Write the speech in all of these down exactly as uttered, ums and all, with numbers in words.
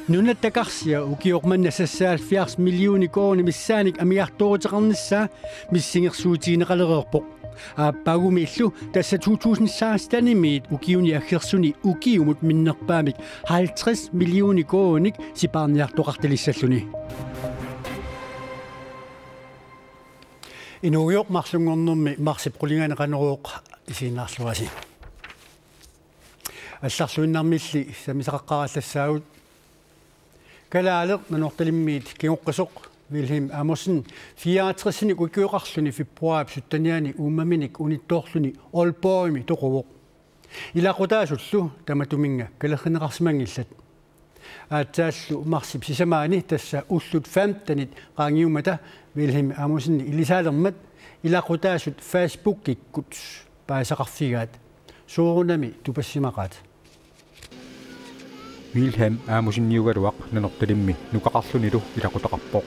Nunatta karsia ukioq manna seksoghalvfjerds millioner koruunit missaannik amigartooruteqarnissaa missingersuutigineqalereerpoq. Aappaagumiillu tassa to tusind sekstenimiit ukiuni aggersuni ukiumut minnerpaamik halvtreds millioner koruuninik sipaarniartoqartalissalluni. Inuugujoq marlunngornermi marsip qulinganni Qanorooq isiginnaarluarisi. Allarluinnarmilli sammisaqaqqaarallassaagut. Kalaaleq Nanortalimmiit kingoqqisoq Vilhelm Amundsen fireoghalvtredsinik ukioqarluni februaarip syttenianni uummaminik unittoorluni Aalborgimi toquvoq. Ilaqutaasullu tamatuminnga kalerrinneqarsimanngillat. Aatsaallu marsip sisamaanni, tassa ullut femtenit qaangiummata, Vilhelm Amundsen ilisaalermat ilaqutaasut Facebookikkut paasisaqarfigaat. Soorunami tupassimaqaat. Vilhelm Amundseniugaluaq Nanortalimmi nukaqarlunilu ilaqutaqarpoq.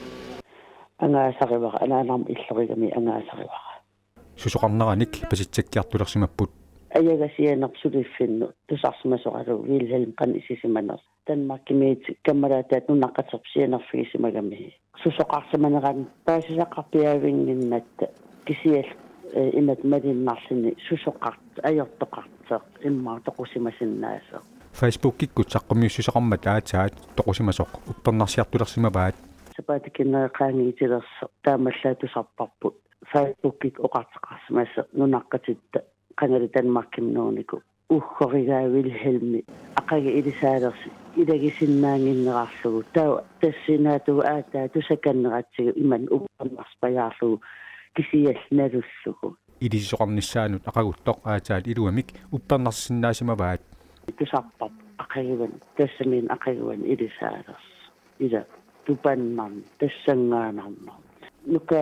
Angaasarivara, anaanarmi illorigami angaasarivara. Susoqarneranik pasitsakkiartulersimapput. Ajaga sianerput suliffinnut tusarsimasoralugu Vilhelm qanoq isisimanersoq. Danmarkimiit kammalaataat nunaqqaterput sianerfigisimagami. Susoqarsimanerani paasisaqarpiaavinnginnatta kisianni, eh, imatut malunnarluni susoqartoq, ajortoqartoq, immaqa toqusimasinnaasoq. Facebookikkut saqqummiussisaqarmat aatsaat toqusimasoq uppernarsiartulersimavaat. Sapaatip akunneri qaangiutilersoq taamaallaat tusarparput. Facebookikkut oqartoqarsimasoq nunaqqatitta qangali Danmarkimi nuunikuuvoq. Uggorigaa Vilhelmi aqagu ilisaalersoq ilagisinnaannginnerarlugu. Taava tassa sinaata aatsaat tusakanneratsigu imannak uppernarsipajaarlugu kisianni nalullugu. Ilisisoqarnissaanut aqaguttoq aatsaat iluamik uppernarsisinnaasimavaat. Tusarparput aqaguani, tassami aqaguani ilisaalersoq. Ila tupannarneq, tassanngaannarneq. Nuka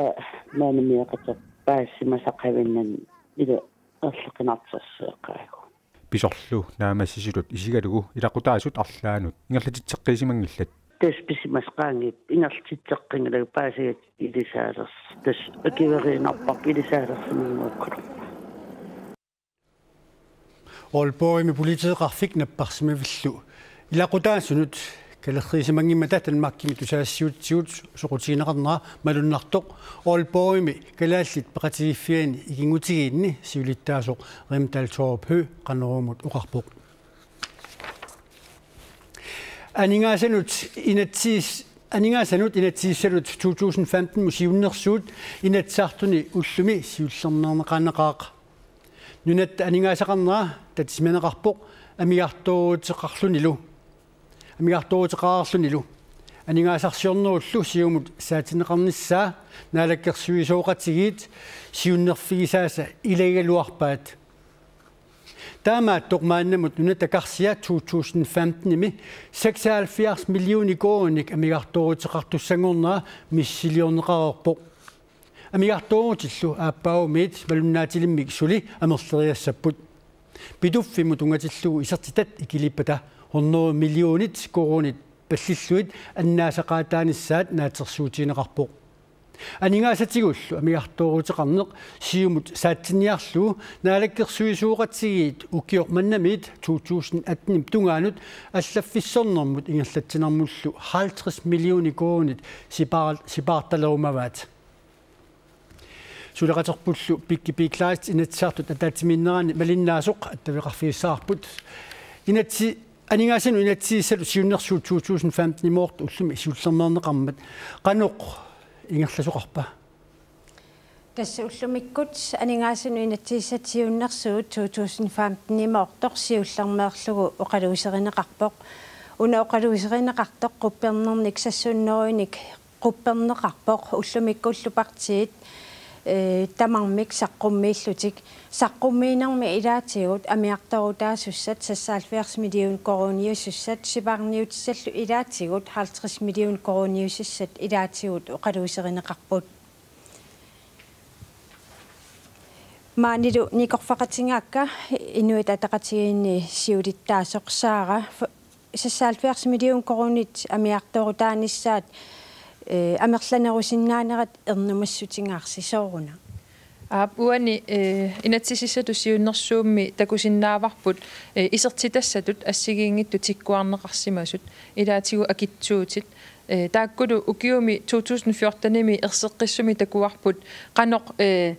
maanimiaqaterpaasimasaqavinnani ila erloqinartorsiaqaagu. Pisorlu naammassisutut isigalugu ilaqutaasut arlaannut ingerlatitseqqiisimanngillat. Tassa pisimasaqaanngippat ingerlatitseqqinngilagut paasigatsigu ilisaalersoq. Tassa akueriinnarparput ilisaalersimanngikkaluarlunga. Aalborgimi politeeqarfik napparsimavillu ilaqutaasunut kalerriisimanngimmata Danmarkimi tusagassiuutitigut soqutigineqarnera malunnartoq Aalborgimi Kalaallit Peqatigiiffianni ikinngutigiinni siulittaasoq Rimdal Thorup Høegh Qanoruumut oqarpoq. Aningaasanut inatsiis-, aningaasanut inatsisissalut to tusind femten-imut siunnersuut Inatsisartuni ullumi siullermeerneqaannaqaaq. Nunatta aningaasaqarnera tatisimaneqarpoq amigartooruteqarlunilu. Amigartooruteqarlunilu. Aningaasarsiornerullu siumut saatsinneqarnissaa naalakkersuisooqatigiit siunnerfigisaasa ilagigaluarpaat. Taamaattoq maannamut nunatta karsia to tusind femten-imi seksoghalvfjerds millioner koruuninik amigartooruteqartussanngornera missiliorneqareerpoq. Amigartoorutillu aappaagumiit malunnaatilimmik suli amerleriassapput. Pituffimmut tunngatillugu isertitat ikilippata hundrede millionit koruunit pallillugit annaasaqaataanissaat naatsorsuutigineqarpoq. Aningaasatigullu amigartooruteqarneq siumut saatsinniarlugu naalakkersuisooqatigiit ukioq mannamiit to tusind atten-ip tungaanut allaffissornermut ingerlatsinermullu halvtreds millioner koruunit sipaar-, sipaartalerumavaat. Suleqaterpullu Pikki Kleist Inatsisartut ataatsimiinnerani malinnaasoq attaveqarfigissavarput. Inatsi-, aningaasanut inatsisissalut siunnersuut to tusind femten-imoortoq ullumi siullermeerneqarmat qanoq ingerlasoqarpa? Tassa ullumikkut aningaasanut inatsisissalut siunnersuut to tusind femten-imoortoq siullermeerlugu oqaluuserineqarpoq. Una oqaluuserineqartoq quppernernik seks hundredenik qupperneqarpoq, ullumikkullu partiit, eh, tamarmik saqqummiillutik. Saqqummiinermi ilaatigut amigartoorutaasussat seksoghalvfjerds million koruuniusussat sipaarniutissallu ilaatigut halvtreds million koruuniusussat ilaatigut oqaluuserineqarput. Maanilu nikorfaqatigaakka Inuit Ataqatigiinni siulittaasoq Sara, f-, seksoghalvfjerds million koruunit amigartoorutaanissaat, eh, amerlanerusinnaanerat ernumassutigaarsi, sooruna? Aap, uani, eh, inatsisissatut siunnersuummi takusinnaavarput, eh, isertitassatut assigiinngitsut tikkuarneqarsimasut, ilaatigut akitsuutit. Eh, taakkulu ukiumi to tusind fjortenimi erseqqissumik takuarput qanoq, eh,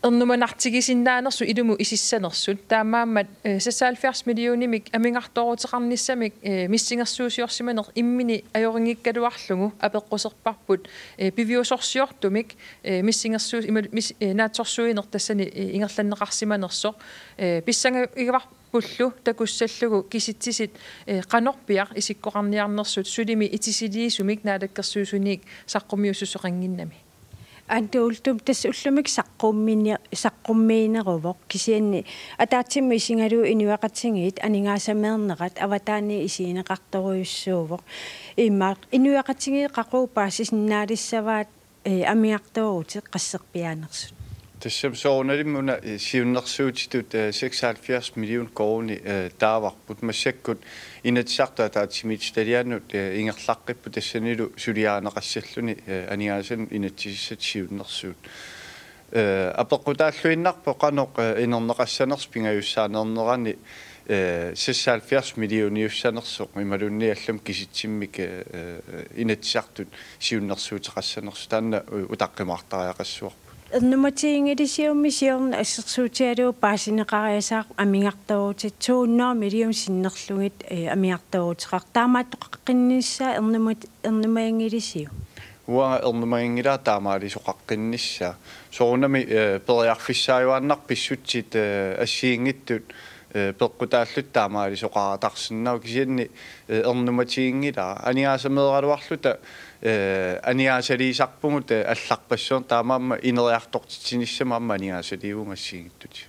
ernumanartigisinnaanersut ilumut isissanersut. Taamaammat, eh, seksoghalvfjerds millionimik amigartooruteqarnissamik, eh, missingersuusiorsimaneq immini ajorinngikkaluarlugu apeqquserparput, eh, piviusorsiortumik, eh, missingersuus-, ima-, mis-, eh, naatsorsuineq tassani, eh, ingerlanneqarsimanersoq, eh, pissangagivarpullu takussallugu kisitsisit, eh, qanorpiaq isikkoqarniarnersut sulimi itisiliisumik Naalakkersuisuniit saqqummiussuseqannginnami. Anda Uldum, tassa ullumikkut saqqummini-, saqqummiineruvoq, kisianni ataatsimut isigalugu inuiaqatigiit aningaasameernerat avataaniit isigineqartorujussuuvoq. Immaqa inuiaqatigiit qaqugu paasisinnaalissavaat, eh, amigartoorutit qasserpiaanersut? Tassami soorunalimi una, eh, siunnersuutitut, eh, seksoghalvfjerds million koruuni, eh, taavarput. Massakkut Inatsisartut ataatsimiititaliaannut, eh, ingerlaqqipput tassanilu suliarineqassalluni, eh, aningaasanut inatsisissatut siunnersuut. Eh, apeqqutaalluinnarpoq qanoq, eh, inerneqassanersoq pingajussaaneernerani, eh, seksoghalvfjerds millioniussanersoq imaluunniit allamik kisitsimmik, eh, eh, Inatsisartut siunnersuuteqassanersoq, taanna, eh, utaqqimaartariaqassavarput. Ernumatiginngilisiummi siorna assersuutigalugu paasineqariasaarput amigartoorutit to hundrede million sinnerlugit, eh, amigartooruteqartoq. Taamaattoqaqqinnissaa ernumat-, ernumaginngilisiuk? Uanga ernumaginngilara taamaalisoqaqqinnissaa. Soorunami, eh, periarfissaajuaannarpoq pissutsit, eh, assigiinngitsut, eh, peqqutaalluta taamaalisoqaratarsinnaavoq, kisianni, eh, ernumatiginngilara. Aningaasameeraluarluta, eh, aningaasaliisarpugut, eh, allarpassuarni, taamaammat ineriartortitsinissamut aamma aningaasaliivunga assigiinngitsunik.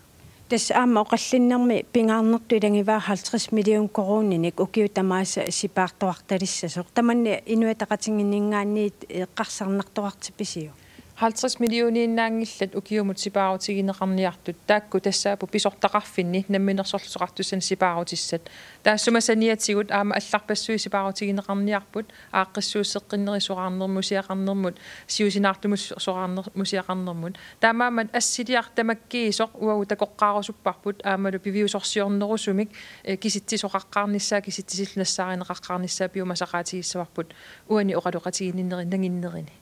Tassa aamma oqallinnermi pingaarnertut ilagivaat halvtreds million koruuninik ukiut tamaasa sipaartuartalissasoq. Tamanna Inuit Ataqatigiinninngaanniit eqqarsarnartoqartipisiuk? Halvtreds millioniinnaanngillat ukiumut sipaarutigineqarniartut, taakku tassaapput pisortaqarfinni Namminersorlutik Oqartussanit sipaarutissat. Taassuma saniatigut aamma allarpassuit sipaarutigineqarniarput, aaqqissuusseqqinnerit soraarnermusiaqarnermut, siusinaartumut soraarner-, musiaqarnermut. Taamaammat assiliaq tamakkiisoq uagut takoqqaarusupparput, aammalu piviusorsiornerusumik, eh, kisitsisoqaqqaarnissaa, kisitsisillu nassaarineqaqqaarnissaa piumasaqaatigissavarput uani oqaloqatigiinninneri-, -nnginnerini.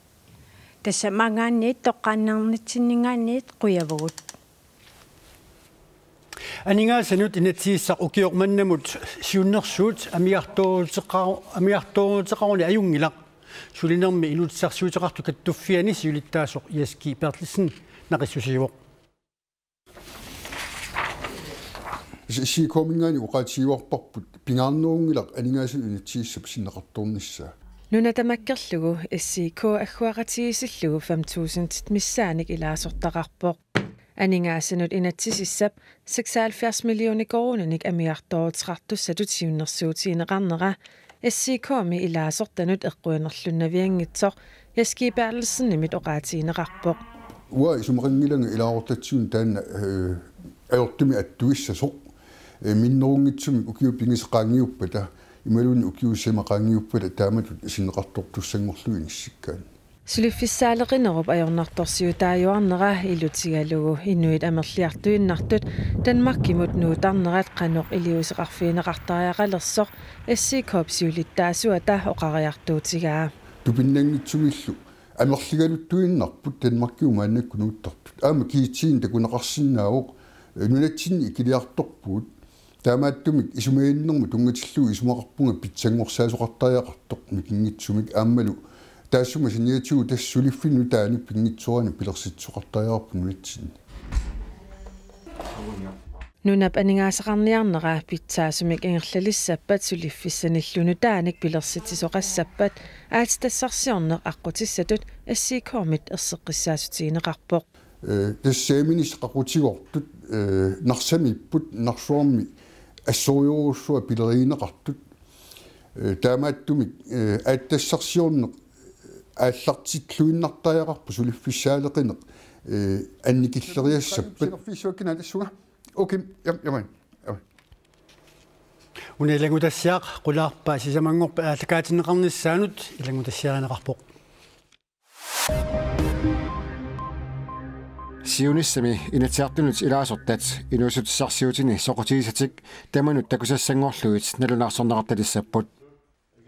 Tassa maanngaanniit toqqaannarnitsinninngaanniit qujavugut. Aningaasanut inatsisissaq ukioq mannamut siunnersuut amigartooruteqa-, amigartooruteqaruni ajunngilaq. Sulinermi Inuussutissarsiuteqartut kattuffianni siulittaasoq Jess G. Berthelsen naqissusiivoq. S-, S I K-minngaanniit oqaatigivarput pingaarnerunngilaq aningaasanut inatsisissap sinneqartoornissaa. Nuna tamakkerlugu S I K agguaqatigiissillugu fem tusindit missaannik ilaasortaqarpoq. Aningaasanut inatsisissap seksoghalvfjerds millioner koruuninik amigartooruteqartussatut siunnersuutigineqarnera S I K-mi ilaasortanut eqquinerlunnavianngitsoq Jess G. Berthelsenimit oqaatigineqarpoq. Uanga isumaqanngilanga ilaasortatsinni taanna, eh, ajortumik attuissasoq, eh, minnerunngitsumik ukiut pingasut qaangiuppata imaluunniit ukiut sisamat qaangiuppata taamatut sinneqartoortussanngorlugit inissikkaanni. Suliffissaaleqinerup ajornartorsiutaajuarnera ilutigalugu inuit amerliartuinnartut Danmarkimut nuuttarnerat qanoq iliuuseqarfigineqartariaqalersoq S I K-p siulittaasuata oqariartuutigaa. Tupinnanngitsumillu amerligaluttuinnarput Danmarkimut maannakkut nuuttartut. Aamma kiitsiin takuneqarsinnaavoq, eh, nunatsinni ikiliartorpugut. Taamaattumik isumaginninnermut tunngatillugu isumaqarpunga pitsanngorsaasoqartariaqartoq mikinngitsumik aammalu taassuma saniatigut tassa suliffinni nutaanik pinngitsoorani pilersitsisoqartariaqarpoq nunatsinni. Nunap aningaasaqarniarnera pitsaasumik ingerlalissappat suliffissanillu nutaanik pilersitsisoqassappat aatsitassarsiorneq aqqutissatut S I K-mit erseqqissaassutigineqarpoq. Eh, tassa saaminissi qaqutigortut, eh, Narsamiipput, Narsuarmi assorujussuaq pilerigineqartut. Eh, taamaattumik, eh, aatsitassarsiorneq aallartilluinnartariaqarpoq suliffissaaleqineq, eh, annikilleriassappat. Sinerfiissuakkina tassunga. Okay, jam, jam, jam. Una ilanngutassiaq qulaarpa sisamanngorpat aallakaatinneqarnissaanut ilanngutassiarineqarpoq. Siunissami Inatsisartunut ilaasortat inuussutissarsiutini soqutigisatik tamanut takusassanngorlugit nalunaarsorneqartalissapput.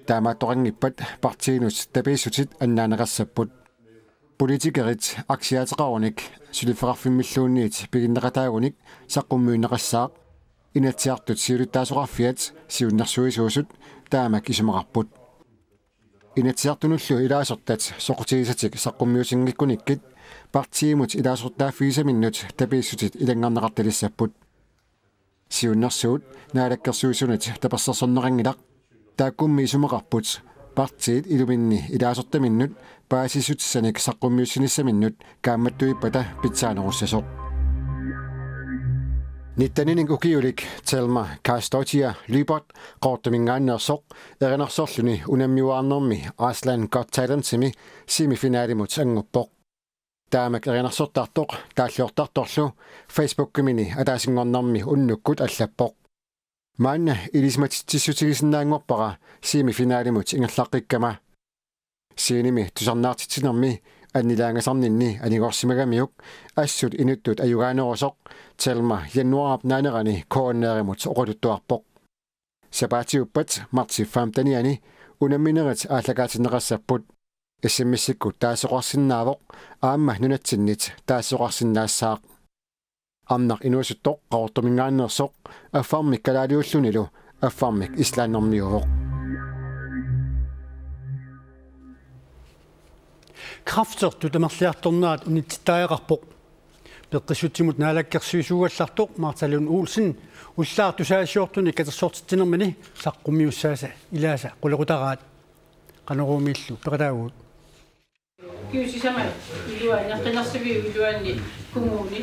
Taamaattoqanngippat partiinut tapiissutit annaaneqassapput. Politikerit aktiaateqarunik suliffeqarfimmilluunniit piginneqataagunik saqqummiunneqassaaq, Inatsisartut siulittaasoqarfiat siunnersuisuusut taamak isumaqarput. Inatsisartunullu ilaasortat soqutigisatik saqqummiutinngikkunikku partiimut ilaasortaaffigisaminnut tapiissutit ilanngarneqartalissapput. Siunnersuut Naalakkersuisunit tapersersorneqanngilaq, taakkummi isumaqarput partiit iluminni ilaasortaminnut paasissutissanik saqqummiussinissaminnut kaammattuippata pitsaanerussasoq. Nitteninik ukiulik Thelma Kaastotia Lyberth Qaqortumingaanneersoq erinarsorluni unammiuaarnermi Iceland Got Talentimi semifinalimut annguppoq. Taamak erinarsortartoq taalliortartorlu Facebookimini ataasinngornermi unnukkut allappoq: Maanna ilisimatitsissutigisinnaanngorpara semifinalimut ingerlaqqikkama. Scenemi tusarnaartitsinermi annilaangasarninni anigorsimagamiuk assut inuttut ajugaanerusoq Thelma januaarip naanerani K N R-imut oqaluttuarpoq. Sapaatiuppat martsi femtenianni unamminerit aallakaatinneqassapput. S M S-ikkut taassoqarsinnaavoq aamma nunatsinnit taassoqarsinnaassaaq. Arnaq inuusuttoq Qaqortumingaanneersoq affarmik kalaaliullunilu affarmik islandimiuuvoq. Kræftertut amerliartornerat unitsittariaqarpoq. Peqqissutsimut naalakkersuisuugallartoq Martha Lund Olsen ullaaq tusagassiortunik katersortitsinermini saqqummiussaasa ilaasa qulequtaraat. Qanoruumiillu peqataavugut? Kiusisama iluani, qinersiviup iluani kommuni.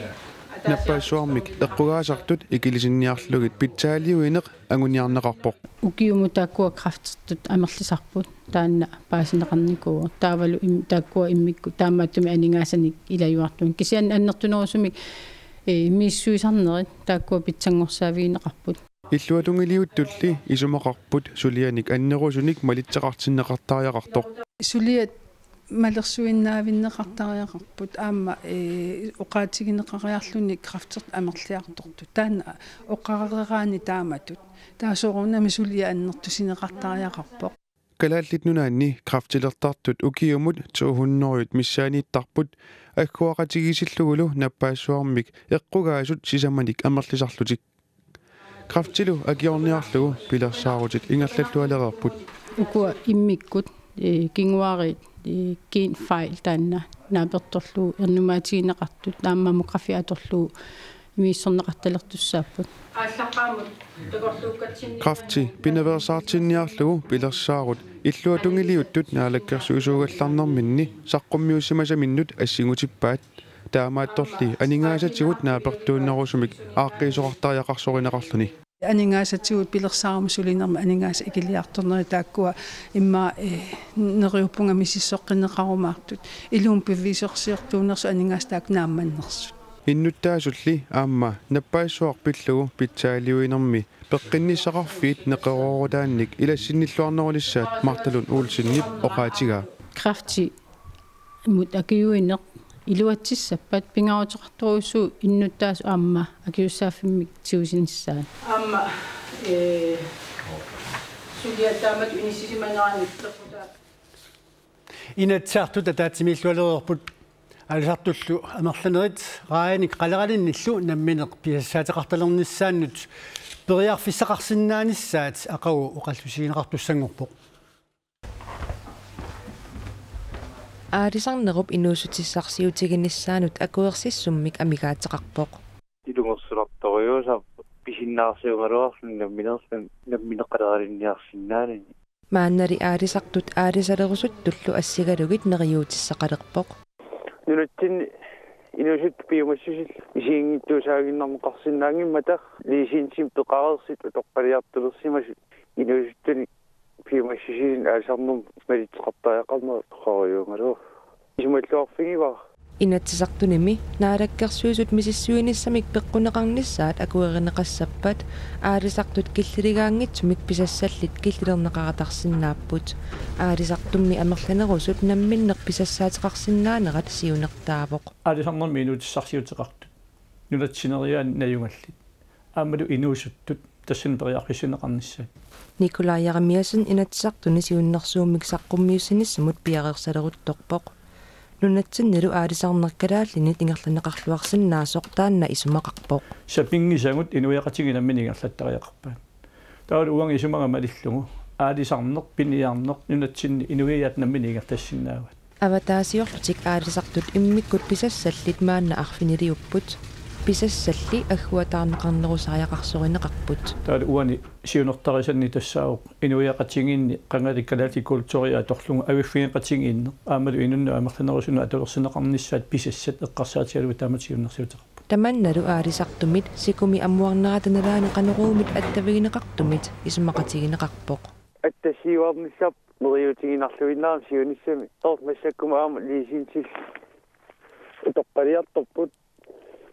Nappaassuarmik eqqugaasartut ikilisinniarlugit pitsaaliuineq anguniarneqarpoq. Ukiumut taakkua kræftertut amerlisarput taanna paasineqarnikuuvoq. Taavalu im-, taakkua immikkut taamaattumik aningaasanik ilajuartunik. Kisianni annertunerusumik, ee, misissuisarnerit taakkua pitsanngorsaavigineqarput. Illuatungiliuttulli isumaqarput sulianik annerusunik malitseqartinneqartariaqartoq. Suliat malersuinnaavinneqartariaqarput aamma, ee, oqaatigineqariarluni kræftertut amerliartortut. Taanna oqareeraanni taamatut. Taava soorunami suliaq annertusineqartariaqarpoq. Kalaallit Nunaanni kræftilertartut ukiumut to hundrede missaaniittarput agguaqatigissillugulu nappaassuarmik eqqugaasut sisamanik amerlisarlutik. Kræftilu akiorniarlugu pilersaarutit ingerlallualereerput. Ukua immikkut, ee, kinguaariit, ee, genfejl taanna naapertorlugu ernumaatigineqartut aamma mammografi atorlugu misissorneqartalertussaapput. Aallaqqaammut takorluukkatsinni. Kræfti pinaveersaartinniarlugu pilersaarut illuatungiliuttut naalakkersuisuugallarnerminni saqqummiussimasaminnut assingutippaat. Taamaattorli aningaasatigut naapertuunnerusumik aaqqiisoqartariaqarsorineqarluni. Aningaasatigut pilersaarumik sulinermi aningaasat ikiliartornerit taakkua immaqa, eh, neriuppunga misissoqqinneqarumaartut. Ilumut piviusorsiortuunnersut aningaasat taakku naammannersut. Innuttaasulli aamma nappaassuaq pillugu pitsaaliuinermi peqqinnissaqarfiit neqeroorutaannik ilassinnilluarnerulissaat Martha Lund Olsenip oqaatigaa. Kræfti mut akiuineq iluatsissappat pingaaruteqartorujussuuvoq innuttaasut aamma akisussaaffimmik tigusinissaat. Aamma, eh, suliat taamatut inissisimanerannik peqqutaa. Inatsisartut ataatsimiillualereerput. Aalisartullu amerlanerit raajanik qaleralinnillu nammineq pisassaateqartalernissaannut periarfissaqarsinnaanissaat aqagu oqallissigineqartussanngorpoq. Aalisarnerup inuussutissarsiutiginissaanut akuersissummik amigaateqarpoq. Ilungersunartorujussuuvoq pisinnaarsiugaluarluni nammineerluni nammineq qaleralinniarsinnaanani. Maannali aalisartut aalisalerusuttullu assigalugit neriuutissaqalerpoq. Nunatsinni inuusuttut piumassusillit isiginngitsuusaaginnarneqarsinnaanngimmata licensimik peqareersut utoqqaliartulersimasut inuusuttunik piumassusilinnik aalisarnermut malitseqartariaqarnerat eqqoriugaluarlugu. Isumalluarfigivara. Inatsisartunimi Naalakkersuisut misissuinissamik peqquneqarnissaat akuerineqassappat aalisartut killiligaanngitsumik pisassallit killilerneqaratarsinnaapput. Aalisartummi amerlanerusut namminneq pisassaateqarsinnaanerat siunertaavoq. Aalisarnermi inuutissarsiuteqartut nunatsineriaanni najugallit aammalu inuusuttut tassani periarfissinneqarnissaat. Nikolaj Jeremiassen Inatsisartuni siunnersuummik saqqummiussinissamut piareersaleruttorpoq. Nunatsinnilu aalisarneq kalaallinit ingerlanneqarluarsinnaasoq taanna isumaqarpoq. Sapinngisagut inuiaqatigiit namminneq ingerlattariaqarpaat. Taavalu uanga isumagama malillugu aalisarneq, piniarneq nunatsinni inuiaat namminneq ingerlassinnaavat. Avataasiorlutik aalisartut immikkut pisassallit maanna arfiniliupput. Pisassalli agguataarneqarnerusariaqarsorineqarput. Taavalu uani siunertarisanni tassaavoq inuiaqatigiinni qangali kalaallit kulturia atorlugu aviffigeqatigiinneq aammalu inunnut amerlanerusunut atulersinneqarnissaat pisassat eqqarsaatigalugit taamatut siunnersuuteqarput. Tamannalu aalisartumit sikumi amuarnerata nalaani Qanoruumit attavigineqartumit isumaqatigineqarpoq. Attassiuarnissarput neriuutiginarluinnarami siunissami. Soorlu massakkut aamma licensillu utoqqaliartorput.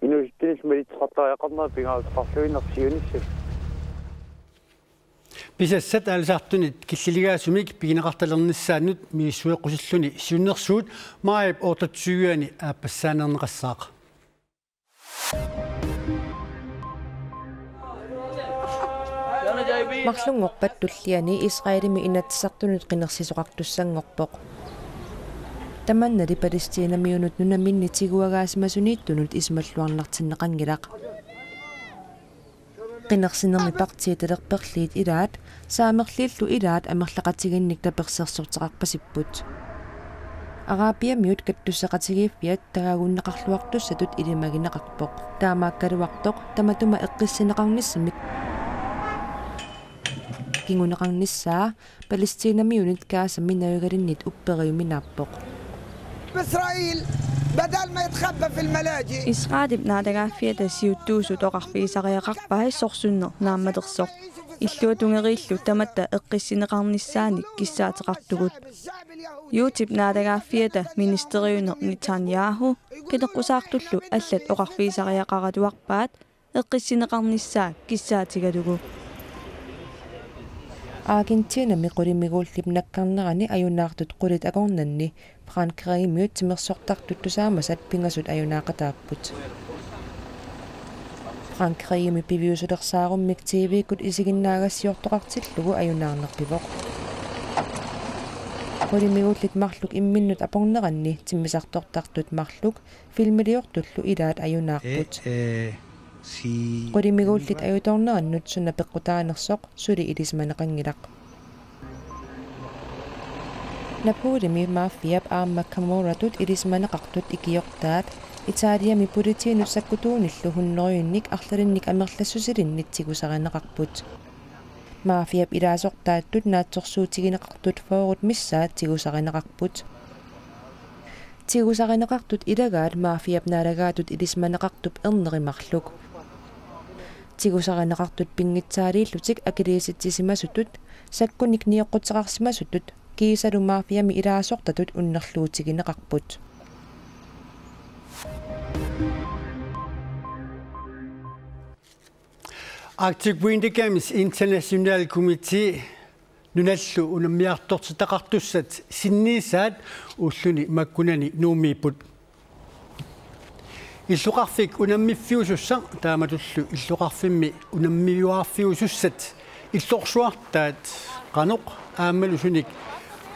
Inuusuttunillu malitseqartariaqarnerat pingaaruteqarluinnarpoq siunissami. Pisassat aalisartunit killiligaasumik pigineqartalernissaannut misissueqqusilluni siunnersuut maajip otteogtyve-ani aappassaaneerneqassaaq. Marlunngorpat tulliani Israelimi inatsisartunut qinersisoqartussanngorpoq. Tamannali Palæstinamiunut nunaminni tiguagaasimasuniittunut isumalluarnartinneqanngilaq. Qinersinermi partiit talerperliit ilaat, saamerliillu ilaat amerlaqatigiinnik tapersersorteqarpasipput. Arabiamiut kattusseqatigiiffiat tagaagunneqarluartussatut ilimagineqarpoq. Taamaakkaluartoq tamatuma eqqissinneqarnissamik kinguneqarnissaa Palæstinamiunit Gazami najugalinnit upperiuminaappoq. إسرائيل بدل ما يتخبى في الملاجئ. Israelip naalagaaffiata siuttuusut oqarfigisariaqarpai sorsunneq naammalersoq. Illuatungeriillu tamatta eqqissinneqarnissaanik kissaateqartugut. Juutip naalagaaffiata ministeriuneq Netanyahu qineqqusaartullu allat oqarfigisariaqaraluarpaat eqqissinneqarnissaa kissaatigalugu. Argentinami qulimiguullip nakkarnerani ajunaartut qulit akornanni Frankrigimiut timersortartut tusaamasat pingasut ajunaaqataapput. Frankrigimi piviusulersaarummik T V-kkut isiginnaagassiortoqartillugu ajunaarneq pivoq. Qulimiguullit marluk imminnut aporneranni timmisartortartut marluk filmiliortullu ilaat ajunaarput. Eh, eh, si- Qulimiguullit ajutoornerannut suna peqqutaanersoq suli ilisimaneqanngilaq. Napolimi mafiap aamma Camorratut ilisimaneqartut ikiortaat Italiami politiinut sakkutuunillu hunnorujunnik arlalinnik amerlassusilinnit tigusarineqarput. Mafiap ilaasortaattut naatsorsuutigineqartut fyrret missaat tigusarineqarput. Tigusarineqartut ilagaat mafiap naalagaatut ilisimaneqartup erneri marluk. Tigusarineqartut pinngitsaaliillutik akiliisitsisimasutut, sakkunik nioqquteqarsimasutut, kiisalu mafiami ilaasortatut unnerluutigineqarput. Arctic Winter Games International Committee nunallu unammiartortitaqartussat sinniisaat ulluni makkunani Nuummiipput. Illoqarfik unammiffiusussaq taamatullu illoqarfimmi unammiuaarfiusussat illorsuartaat qanoq aammalu sunik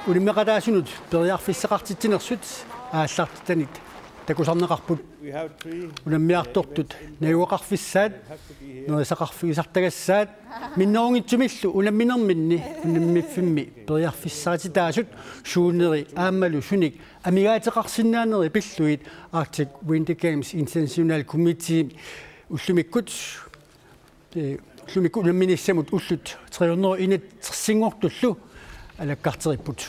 unammeqataasunut periarfissaqartitsinersut aallartitanit takusarneqarput. Unammiartortut najugaqarfissaat nerisaqarfigisartagassaat minnerunngitsumillu unamminerminni unammiffimmi periarfissaqartitaasut suuneri aammalu sunik amigaateqarsinnaaneri pillugit Arctic Winter Games International Committee ullumikkut, eh, ullumikkut unamminissamut ullut tre hundrede enogtresinngortullu alakkarteripput.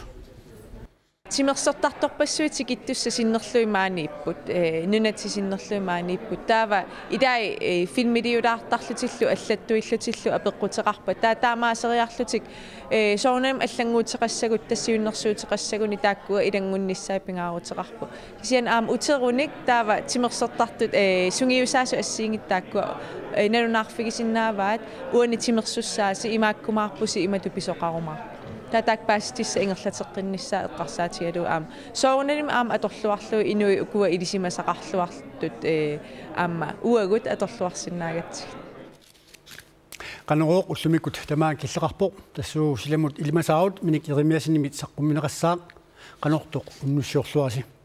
Timersortartorpassuit tikittussat sinnerlugit maaniipput, eh, nunatsinnut sinnerlugit maaniipput. Taava ilai, eh, filmiliulaartarlutillu allattuillutillu apeqquteqarpat. Taava taamaaseriarlutik, eh, soorunami allannguuteqassagut, tassa siunnersuuteqassaguni taakkua ilanngunnissaat pingaaruteqarput. Kisianni aamma uterunik taava timersortartut, eh, sungiusaasut assigiinngitsut taakkua, eh, nalunaarfigisinnaavaat, uani timersussaasi imaakkumaarpusi imatut pisoqarumaarpoq. Taava taakku paasissutissat ingerlateqqinnissaat eqqarsaatigalugu aamma. Soorunalimi aamma atorluarlugu inuit ukua ilisimasaqarluartut, eh, aamma uagut atorluarsinnaagatsigit. Qanorooq ullumikkut tamaat killeqarpoq, tassuuna silamut ilimasaarut Minik Jerimiassenimit saqqummiunneqassaaq, qanortoq unnussiorluarisi.